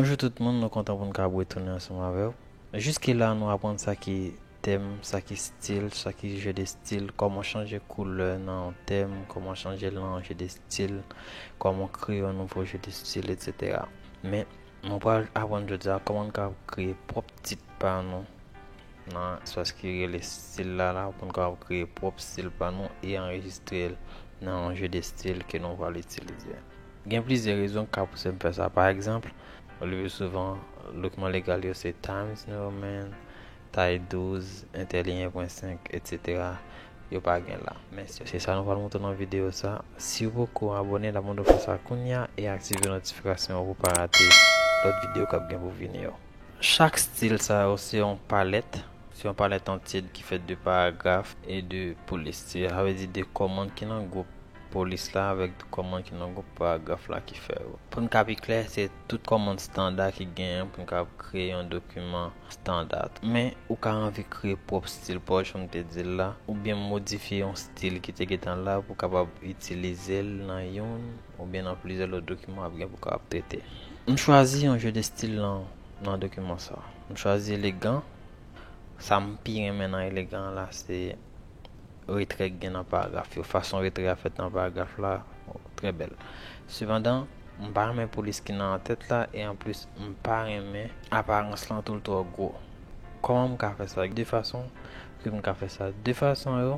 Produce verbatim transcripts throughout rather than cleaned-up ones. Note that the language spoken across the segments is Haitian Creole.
Bonjou tout moun, nou kontan pou n kapab retounen ansanm avè w. Jiske la, nou aprann sa ki tèm, sa ki stil, sa ki jeu de stil, kòman chanje koulè nan yon tèm, kòman chanje l nan yon jeu de stil, kòman kreye yon nouvo jeu de stil, etsetera. Men, nou pral aprann jodi a kòman n ka kreye pwòp tit pa nou nan espas ki rele stil la la, pou n kapab kreye pwòp stil pa nou e anrejistre l nan yon jeu de stil ke nou pral itilize. Gen plizyè rezon ki ka pouse m fè sa. Pa egzanp, le pli souvan, dokiman legal yo se Times New Roman, Tay douz, Entèliyen pwen senk, etsetera. Yo pa gen la. Men se sa nou pral montre nan videyo sa. Si w poko abòne, n ap mande w fè sa kounye a e aktive notifikasyon an pou w pa rate lòt videyo k ap gen pou vini yo. Chak stil sa yo se yon palèt, se yon palèt antye ki fèt de paragraf e de polis. Sa vle di de kòmand ki nan gwoup polis la avèk kòmand ki nan gwoup paragraf la ki fè yo. Pou n ka pi klè, se tout kòmand estanda ki genyen pou n ka kreye yon dokiman estanda. Men, ou ka anvi kreye pwòp stil pa w, jan m te di l la, oubyen modifye yon stil ki te gentan la pou w kapab itilize l nan youn oubyen nan plizyè lòt dokiman w ap gen pou w kapab trete. M chwazi yon jeu de stil nan, nan dokiman sa. M chwazi elegan. Sa m pi renmen nan elegan an la, se retrè k gen nan paragraf yo. Fason retrè a fèt nan paragraf la, trè bèl. Sepandan, m pa renmen polis ki nan tèt la, e anplis, m pa renmen aparans lan tou l twò gwo. Kòman m ka fè sa? De fason ke m ka fè sa. De fason yo,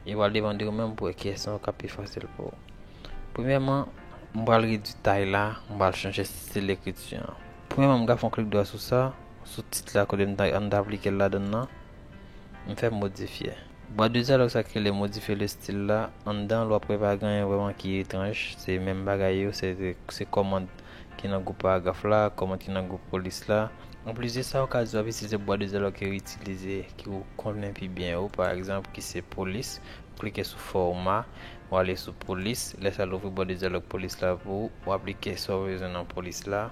e pral depann de ou menm pou wè kiyès nan yo k ap pi fasil pou ou. Premyèman, m pral redui tay la, m pral chanje stil ekriti an. Premyèman, m ka fè yon klik dwa sou sa, sou tit la kote m ta, m ta aplike l ladan l nan. M fè modifye. Bwat de dyalòg sa ki rele modifye le stil la, anndan l w ap wè pa gen anyen vrèman ki etranj, se menm bagay yo, se, se, se kòmand ki nan gwoup paragraf la, kòmand ki nan gwoup polis la. Anplis de sa, ou ka di w ap itilize bwat de dyalòg ke w itilize, ke w konnen pi byen yo, pa egzanp, ki se polis, ou klike sou fòma, ou ale sou polis, lè sa l ouvri bwat de dyalòg polis la pou ou, ou aplike sa w bezwen nan polis la,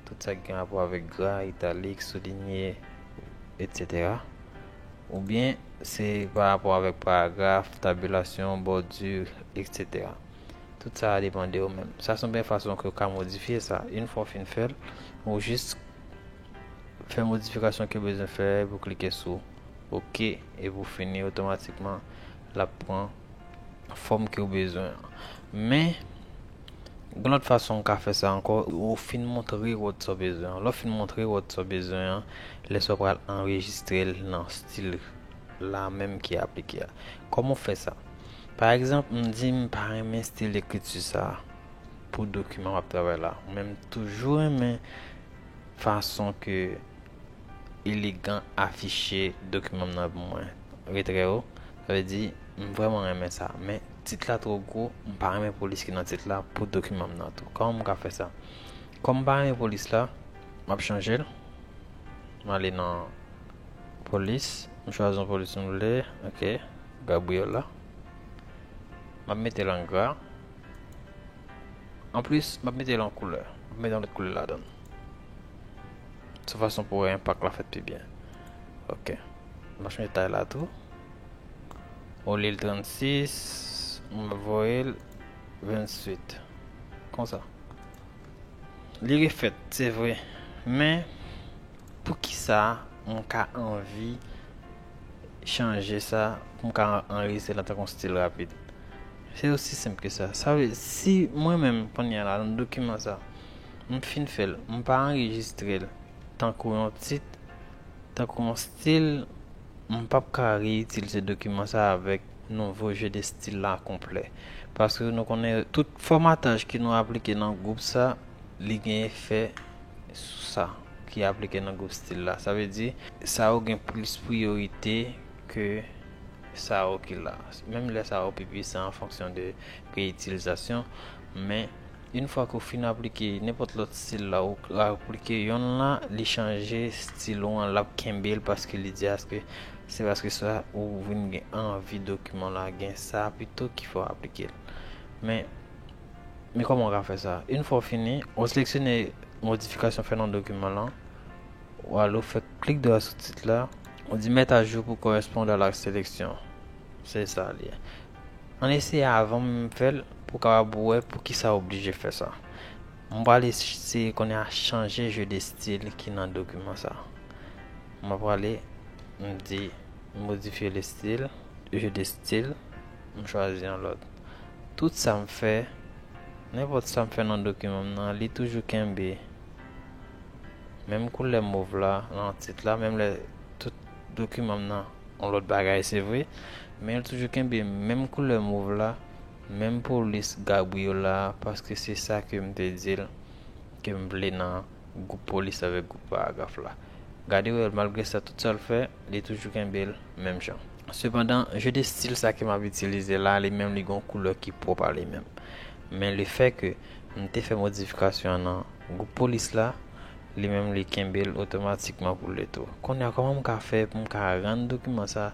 tout sa ki gen rapò avèk gra, italik, soulinye, etsetera. Oubyen, se pa rapò avèk paragraf, tabilasyon, bòdi, etsetera. Tout sa a depann de ou menm. Sa se yon bèl fason ke w ka modifye sa. Yon fwa w fin fè l, ou jis fè modifikasyon ke w bezwen fè, epi w klike sou OK, epi w fini, otomatikman, l ap pran fòm ke w bezwen an. Men, gen lòt fason w ka fè sa ankò, ou fin montre Word sa w bezwen an. Lè w fin montre Word sa w bezwen an, lè sa w pral anrejistre l nan stil la menm ki aplike a. Kòman w fè sa? Pa egzanp, m di m pa renmen stil ekriti sa a pou dokiman m ap travay la. Men m toujou renmen fason ke elegan afiche dokiman m nan pou mwen. Retrè yo, sa vle di, m vrèman renmen sa. Men tit la twò gwo, m pa renmen polis ki nan tit la pou dokiman m nan tou. Kòman m ka fè sa? Kòm m pa renmen polis la, m ap chanje l. M ale nan polis, m chwazi yon polis m vle, ok, Gabriela. M ap mete l an gra. Anplis, m ap mete l an koulè. M ap mete yon lòt koulè ladan l. Se yon fason pou wè enpak la fèt pi byen. Ok. M ap chanje tay la tou. Olye l trannsis, m ap voye l venntuit. Konsa. Li refèt, se vre. Men, poukisa m ka anvi chanje sa pou m ka anrejistre l antanke yon stil rapid? Se osi senp ke sa. Sa vle, si mwen menm, kounye a la, nan dokiman sa, m fin fè l, m pa anrejistre l tankou yon tit, tankou yon stil, m p ap ka reyitilize dokiman sa avèk nouvo jeu de stil la konplè. Paske nou konnen tout fòmataj ke nou aplike nan gwoup sa, li gen efè sou sa ki aplike nan gwoup stil la. Sa vle di, sa yo gen plis priyorite ke sa yo ki la. Menm lè sa yo pi pwisan an fonksyon de reyitilizasyon, men yon fwa ke w fin aplike nenpòt lòt stil la, ou aplike yonn la, li chanje stil ou an, l ap kenbe l paske li di aske se paske sa ou vin gen anvi dokiman la gen sa pito ki fè w aplike l. Men, men kòman w ka fè sa? Yon fwa w fini, ou seleksyone modifikasyon fè nan dokiman lan, ou ale w fè klik dwat sou tit la, ou di mettre à jour pour correspondre à la sélection. Se sa li ye. Ann eseye avan m fè l pou w kapab wè poukisa w oblije fè sa. Mwen prale eseye kounye a chanje jeu de style ki nan dokiman sa. Mwen prale, m di modifye le style, jeu de style, m chwazi yon lòt. Tout sa m fè, nenpòt sa m fè nan dokiman m nan, li toujou kenbe menm koulè mov la nan tit la, menm lè tout dokiman m nan yon lòt bagay, se vre, men l toujou kenbe menm koulè mov la, menm polis Gabriela, paske se sa ke m te di l ke m vle nan gwoup polis avèk gwoup paragraf la. Gade wè, malgre sa, tout sa l fè, li toujou kenbe l menm jan. Sepandan, jeu de style sa ke m ap itilize la, li menm li gon koulè ki pwòp a li menm. Men le fè ke m te fè modifikasyon an nan gwoup polis la, li menm li kenbe l otomatikman pou li tou. Kounye a, kòman m ka fè pou m ka rann dokiman sa,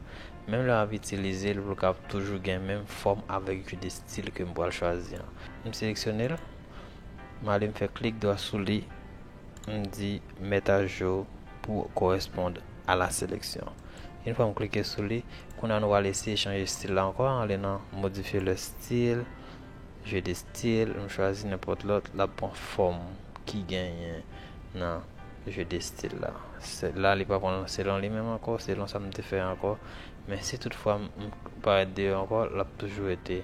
menm lè m ap itilize l, pou l ka toujou gen menm fòm avèk jeu de style ke m pral chwazi an? M seleksyone l, m ale m fè klik dwa sou li, m di mettre à jour pour correspondre à la sélection. Yon fwa m klike sou li, kounye a nou pral eseye chanje stil la ankò, ale nan modifye le style, jeu de style, m chwazi nenpòt lòt, l ap pran fòm ki genyen nan jeu de style la. Se, la, li pa pran selon li menm ankò, selon sa m te fè ankò. Men si toutfwa m, m parèt deyò ankò, l ap toujou rete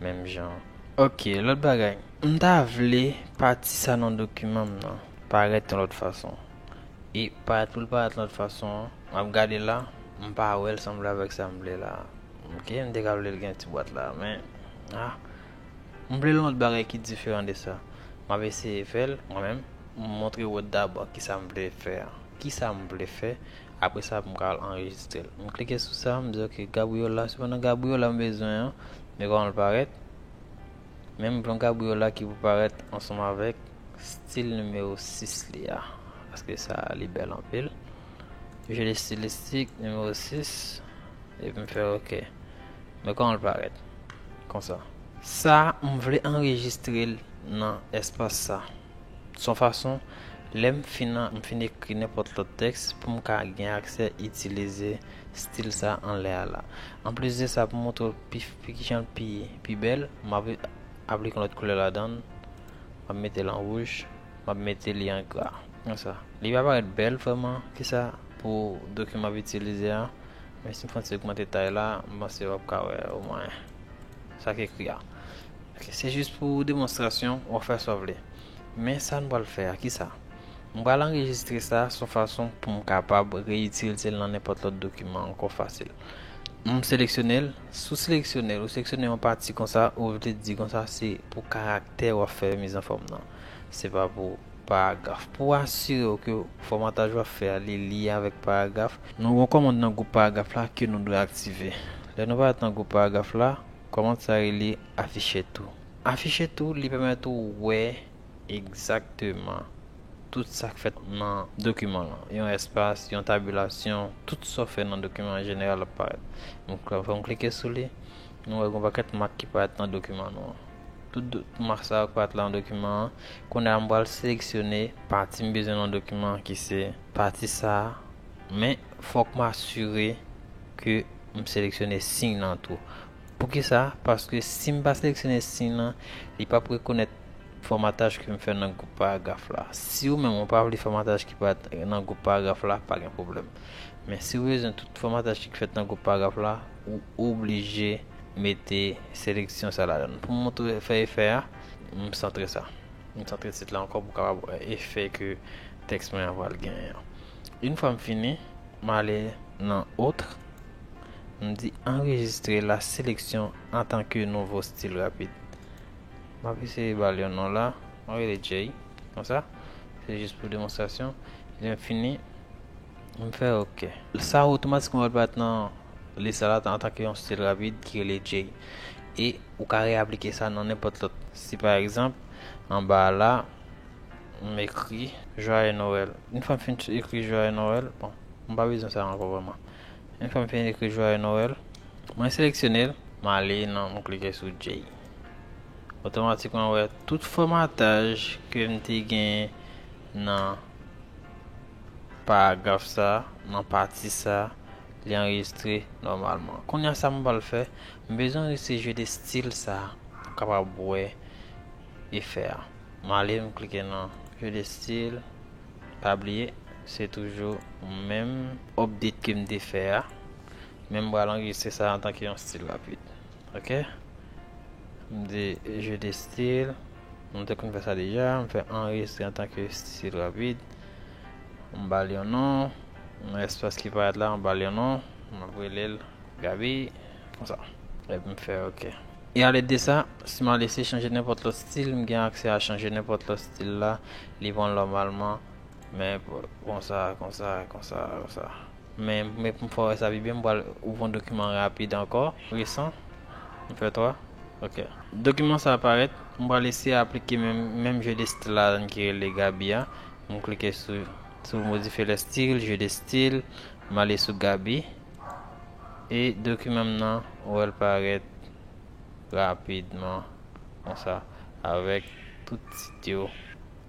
menm jan. Ok, lòt bagay. M ta vle pati sa nan dokiman m nan parèt yon lòt fason. E parèt pou l parèt yon lòt fason an, m ap gade la, m pa wè l sanble avèk sa m vle la. Ok, m te ka vle l gen ti bwat la, men, ah, m vle l yon lòt bagay ki diferan de sa. M ap eseye fè l, mwen menm, m montre w dabò kisa m vle fè a. Kisa m vle fè, apre sa, m ka al anrejistre l. M klike sou sa, m di, ok, Gabriela, sepandan Gabriela m bezwen an, men kòman l parèt? Men m vle yon Gabriela ki pou parèt ansanm avèk stil nimewo sis li a, paske sa li bèl anpil. Jeu de stylistique nimewo sis, epi m fè ok. Men kòman l parèt? Konsa. Sa, m vle anrejistre l nan espas sa. Se yon fason, lè m fin, m fin ekri nenpòt lòt tèks, pou m ka gen aksè itilize stil sa anlè a la. Anplis de sa, pou montre w pi, pi kijan l pi, pi bèl, m ap aplike yon lòt koulè ladan l. M ap mete l an wouj, m ap mete li an gra. Konsa. Li pa parèt bèl vrèman, kisa pou dokiman m ap itilize a, men si m fè yon ti ogmante tay la, m panse w ap ka wè omwen sa k ekri a. Ok, se jis pou demonstrasyon, w ap fè sa w vle. Men sa n pral fè a, kisa? M pral anrejistre sa, se yon fason pou m kapab reyitilize l nan nenpòt lòt dokiman ankò fasil. M seleksyone l, si w seleksyone l, ou seleksyone yon pati konsa, ou vle di konsa, se pou karaktè w ap fè mizanfòm nan. Se pa pou paragraf. Pou asire w ke fòmataj w ap fè a, li lye avèk paragraf, nou gen yon kòmand nan gwoup paragraf la ke nou dwe aktive. Lè nou parèt nan gwoup paragraf la, kòmand sa rele afficher tout. Afficher tout, li pèmèt ou wè egzakteman tout sa k fèt nan dokiman lan. Yon espas, yon tabilasyon, tout sa w fè nan dokiman an jeneral ap parèt. Donk, fò m klike sou li, nou wè gen yon pakèt mak ki parèt nan dokiman nou an. Tout do-, mak sa yo k parèt la nan dokiman an. Kounye a, m pral seleksyone pati m bezwen nan dokiman an, ki se pati sa a. Men, fòk m asire ke m seleksyone siy lan tou. Poukisa? Paske si m pa seleksyone siy lan, li p ap rekonèt fòmataj ke m fè nan gwoup paragraf la. Si ou menm ou pa vle fòmataj ki parèt nan gwoup paragraf la, pa gen pwoblèm. Men si ou bezwen tout fòmataj ki fèt nan gwoup paragraf la, ou oblije mete seleksyon sa ladan. Pou m montre fè efè a, m santre sa. M santre tit la ankò pou kapab wè efè ke tèks mwen an pral genyen an. Yon fwa m fini, m ale nan autre, m di enregistrer la sélection en tant que nouveau style rapide. M ap eseye ba l yon non la, mwen rele Jay, konsa, se jis pou demonstrasyon. Lè m fini, m fè ok. Sa otomatikman pral parèt nan lis la antanke yon stil rapid ki rele Jay. E ou ka reaplike sa nan nenpòt lòt. Si pa egzanp, anba a la, m ekri Joyeux Noël. Yon fwa m fin ekri Joyeux Noël, bon, m pa bezwen sa ankò vrèman. Yon fwa m fin ekri Joyeux Noël, mwen seleksyone l, m ale nan, m klike sou Jay. Otomatikman, w wè tout fòmataj ke m te gen nan paragraf sa, nan pati sa, li anrejistre nòmalman. Kounye a, sa m pral fè, m bezwen anrejistre jeu de style sa pou kapab wè efè a. M ale, m klike nan jeu de style. Pa bliye, se toujou menm update ke m te fè a. Men m pral anrejistre sa antanke yon stil rapid. Ok? M di jeu de style. M te konn fè sa deja. M fè anrejistre antanke stil rapid. M ba l yon non. Nan espas ki parèt la, m ba l yon non. M ap rele l Gaby. Konsa. Epi m fè ok. E alèd de sa, si m al eseye chanje nenpòt lòt stil, m gen aksè a chanje nenpòt lòt stil la, li pran nòmalman, men konsa, konsa, konsa, konsa. Men, men pou m fè w wè sa pi byen, m pral ouvri yon dokiman rapid ankò, resan. M fè twa. Ok. Dokiman sa ap parèt, m pral eseye aplike menm, menm jeu de style la ki rele Gaby a. M klike sou, sou modifie le style, jeu de style, m ale sou Gaby. E dokiman m nan, ou wè l parèt rapidman, konsa, avèk tout tit yo,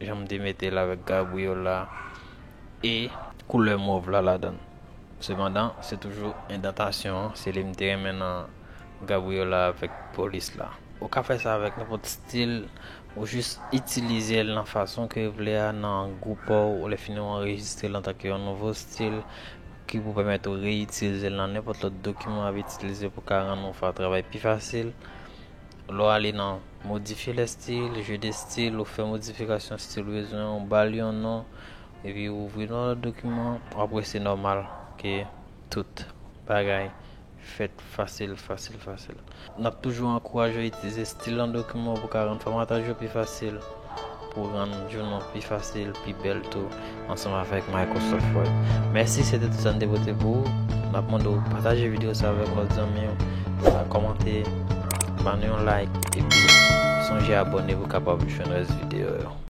jan m te mete l avèk Gabriela e koulè mòv la ladan l. Sepandan, se toujou endantasyon an, se li m te renmen nan Gabriela avèk polis la. Ou ka fè sa avèk nenpòt stil, ou jis itilize l nan fason ke w vle a, nan gwoup pa w, lè fini w anrejistre l antanke yon nouvo stil, ki pou pèmèt ou reyitilize l nan nenpòt lòt dokiman w ap itilize pou ka rann ou fè travay pi fasil. Lè w ale nan modifie le style, jeu de style, ou fè modifikasyon stil ou bezwen, ou ba l yon non, epi ou ouvri yon lòt dokiman, w ap wè se nòmal ke tout bagay fèt fasil, fasil, fasil. N ap toujou ankouraje w itilize stil nan dokiman pou ka rann fòmataj yo pi fasil, pou rann jounen w pi fasil, pi bèl tou, ansanm avèk Microsoft Word. Mèsi, se te tout sa n te pote pou ou. N ap mande w pataje videyo sa avèk lòt zanmi w, kòmante, ba nou yon like, epi sonje abòne pou w kapab jwenn rès videyo yo.